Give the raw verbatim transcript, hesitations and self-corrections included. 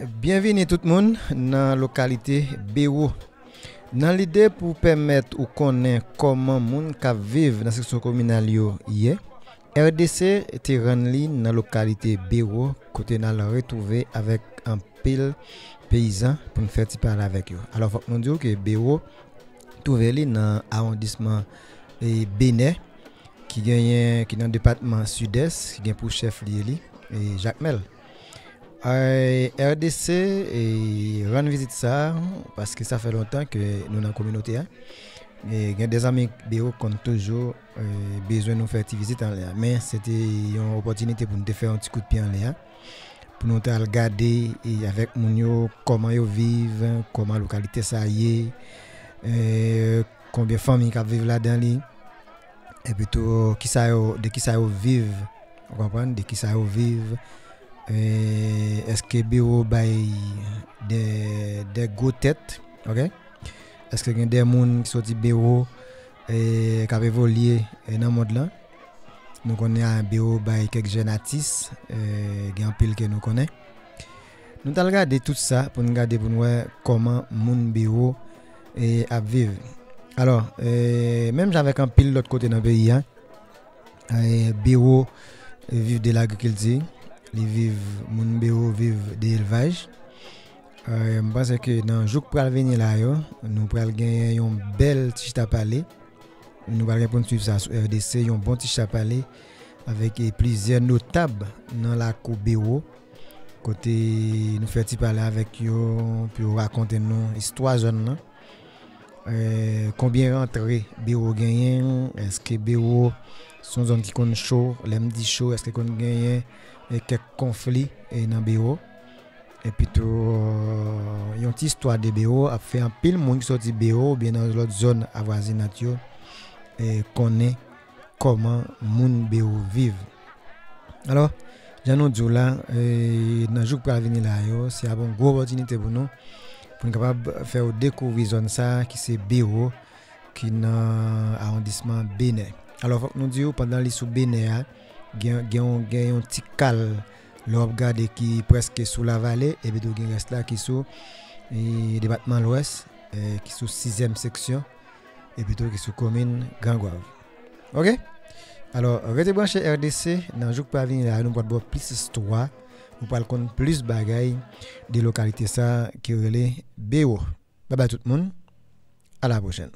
Byenvini tout moun nan lokalite Bewo. Nan lide pou pèmèt ou konnen kòman moun k ap viv nan seksyon kominal yo ye, R D C te rann li nan lokalite Bewo, kote n al retwouve avèk anpil peyizan pou n fè ti pale avèk yo. Alò, fòk nou di w ke Bewo twouve li nan awondisman, e, Benè, ki genyen, ki nan depatman Sidès, ki gen pou chèf lye li, e, Jakmèl. E, R D C, e, rann vizit sa, paske sa fè lontan ke nou nan kominote a. E, gen de zanmi Bewo konn toujou, e, bezwen nou fè ti vizit anlè a. Men se te yon opòtinite pou nou te fè yon ti kout pye anlè a. Pou nou t al gade, e, avèk moun yo, kòman yo viv, kòman lokalite sa ye, e, konbyen fanmi k ap viv ladan li, epi tou, kisa yo, de kisa yo viv, ou konprann, de kisa yo viv, e, èske Bewo bay de, de gwo tèt, ok? Èske gen de moun ki soti Bewo, e, k ap evolye, e, nan mond lan? Nou konnen a Bewo bay kèk jèn atis, e, gen anpil ke nou konnen. Nou t al gade tout sa pou n gade pou n wè kòman moun Bewo, e, ap viv. Alò, e, menm jan avèk anpil lòt kote nan peyi a, e, Bewo, e, viv de lagrikilti, li viv, moun Bewo viv de elvaj. E, m panse ke nan jou k pral vini la yo, nou pral genyen yon bèl ti chita pale. Nou pral gen pou n swiv sa sou R D C, yon bon ti chita pale avèk, e, plizyè notab nan lakou Bewo, kote nou fè ti pale avèk yo pou yo rakonte nou istwa zòn nan. E, konbyen rantre Bewo genyen? Èske Bewo se yon zòn ki konn cho? Lè m di cho, èske konn genyen, e, kèk konfli, e, nan Bewo? Epi tou, yon ti istwa de Bewo ap fè anpil moun ki soti Bewo oubyen nan lòt zòn avwazinant yo, e, konnen kòman moun Bewo viv. Alò, jan nou di w la, e, nan jou k pral vini la yo, se ap yon gwo opòtinite pou nou, pou n kapab fè w dekouvri zòn sa a ki se Bewo, ki nan awondisman Benè. Alò, fòk nou di w, pandan li sou Benè a, gen, gen, yon- gen yon ti kal, lè w ap gade, ki prèske sou Lavale, epi tou gen rès la ki sou, e, depatman Lwès, e, ki sou sizyèm seksyon, epi tou ki sou komin Grangwav. Ok? Alò, rete branche R D C, nan jou k pral vini la, nou pral ba w plis istwa, nou pral konn plis bagay de lokalite sa ki rele Bewo. Babay tout moun, a la pwochèn.